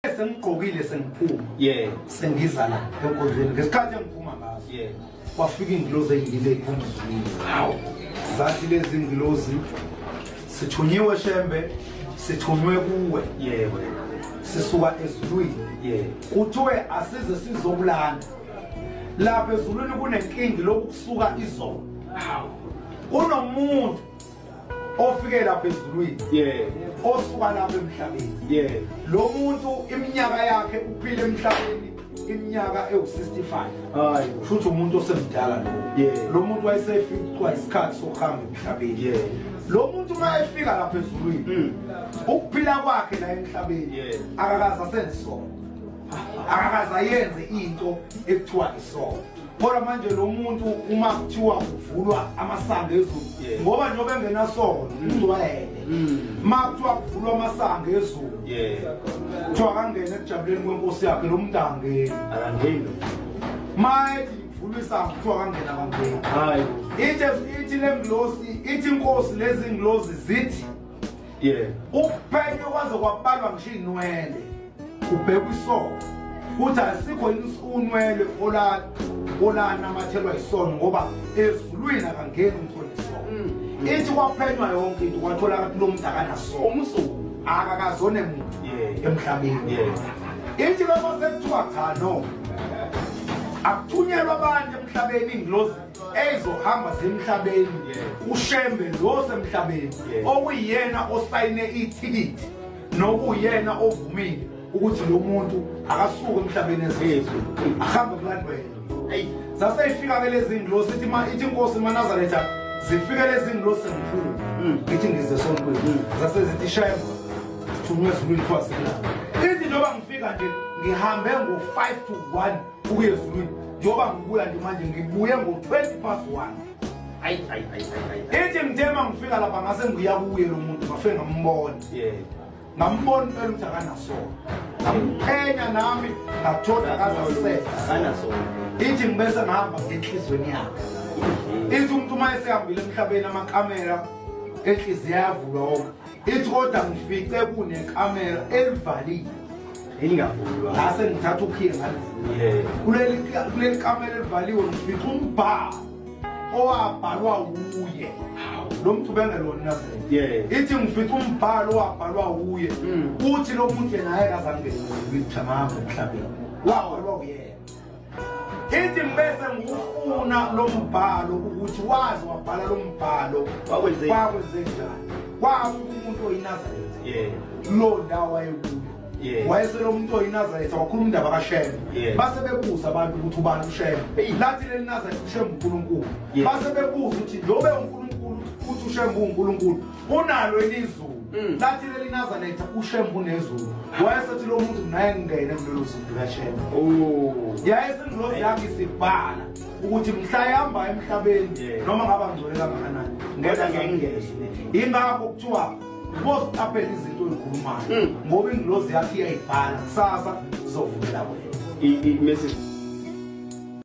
Sengigqokile sengiphuma. Yeah. Sengiza la enkonzweni ngesikhathi engiphuma ngaso. Yeah. Kwafika ingilozi ezimbili eziphuma ezulwini. Hawu. Zathi lezi ngilozi sithunyiwe Shembe sithunywe kuwe. Yebo. Sisuka ezulwini. Yeah. Kuthiwe asize sizokulanda. Lapha ezulwini kunenkingi lokusuka izolo. Hawu. Kunomuntu ofike lapha ezulwini yeah osuka lapha emhlabeni yeah lo muntu iminyaka yakhe uphile emhlabeni iminyaka ewu-65 hayi kusho ukuthi umuntu osemdala lo Yeah. lo muntu wayesefikwa isikhathi sokuhamba emhlabeni Yeah. lo muntu uma efika lapha ezulwini ukuphila kwakhe la emhlabeni Yeah. akakaze asenze isono akakaze ayenze into ekuthiwa isono kodwa manje lo muntu uma kuthiwa kuvulwa amasango ezulu Yeah. ngoba njengoba engenasono ugcwele uma kuthiwa kuvulwa amasango ezulu yeah kuthiwa kangene ekujabuleni kwenkosi yakhe lo muntu angeni akangeni ma ethi kuvulwa isango kuthiwa kangena kangeni hayi ithi ithi le ngilosi ithi inkosi lezi ngilozi zithi yeah uphenyo kwaze kwabalwa ngisho iy'nwele kubhekwa isono kuthi asikho unwele ola olanamathelwa isono ngoba ezulwini akangeni umuntu onesono ithi kwaphenywa yonke into kwatholakala ukuthi lo muntu akanasono umsuku akakazone muntu Yeah. emhlabeni Yeah. ithi lapho sekuthiwa cha no akuthunyelwa abantu emhlabeni ingilozi ezohamba zemhlabeni Yeah. ushembe lo semhlabeni Yeah. okuyiyena osayine ithikithi nokuyena ovumile ukuthi lo muntu akasuke emhlabeni ezizwe ahambe kulandwena hey zaseyifika ke lezi ngilosi ithi ma ithi inkosi manazaretha zifike lezi ngilosi sengiphuma ngithi ngize sontweni zase zithi shembe sithunywe ezulwini kuthiwa sikulapha ithi njengoba ngifika nje ngihambe ngo-5 to 1 ukuya ezulwini njengoba ngibuya nje manje ngibuye ngo-20 past 1 hayi hayi hayi hayi ithi ngithe uma ngifika lapha ngase ngiya kuye lo muntu ngafike ngambona yeah ngambona impela ukuthi akanasono ngamphenya nami ngathola akazasenza akanasono ithi ngibese ngihamba ngenhlizweni yakhe ithi umuntu uma esehambile emhlabeni amakamera enhliziyo ayavulwa wonke ithi kodwa ngifice kunekamera elivaliwe elingavulwa ngase ngithatha ukhiye ngalivula yeah kuleli kuleli kamera elivaliwe ngifice umbhalo owabhalwa wuye lo muntu bengelona iNazaretha Yeah. ithi ngifice umbhalo owabhalwa wuye uthi lo muntu yena ayeke azangene ezulwini mhlawumbe emhlabeni wabhalwa uyena ithi ngibese ngiwufuna lo mbhalo ukuthi wazi wabhala lo mbhalo Wakwenzeni? kwakwenzenjani kwafika umuntu oyiNazaretha yeah lo ndawo wayekuyo Yeah. wayeselo umuntu oyiNazaretha wakhuluma indaba kaShembe Yeah. base bebuza abantu ukuthi ubani uShembe Eyi. lathi leli Nazaretha uShembe uNkulunkulu Yeah. base bebuza ukuthi njengoba uNkulunkulu uthi uShembe uNkulunkulu unalo elizulu lathi leli Nazaretha uShembe unezulu wayesethi lo muntu naye ngingene kulelo zulu likaShembe oh yayesingilozi yakhe isibhala ukuthi mhla ihamba emhlabeni Yeah. noma ngaba ngcole kangakanani ngeke Kodwa ngeke ngingene ingakho kuthiwa boziqaphela izinto oyikhulumayo ngoba ingilozi yakhe iyayibhala kusasa zizovukela wena i message.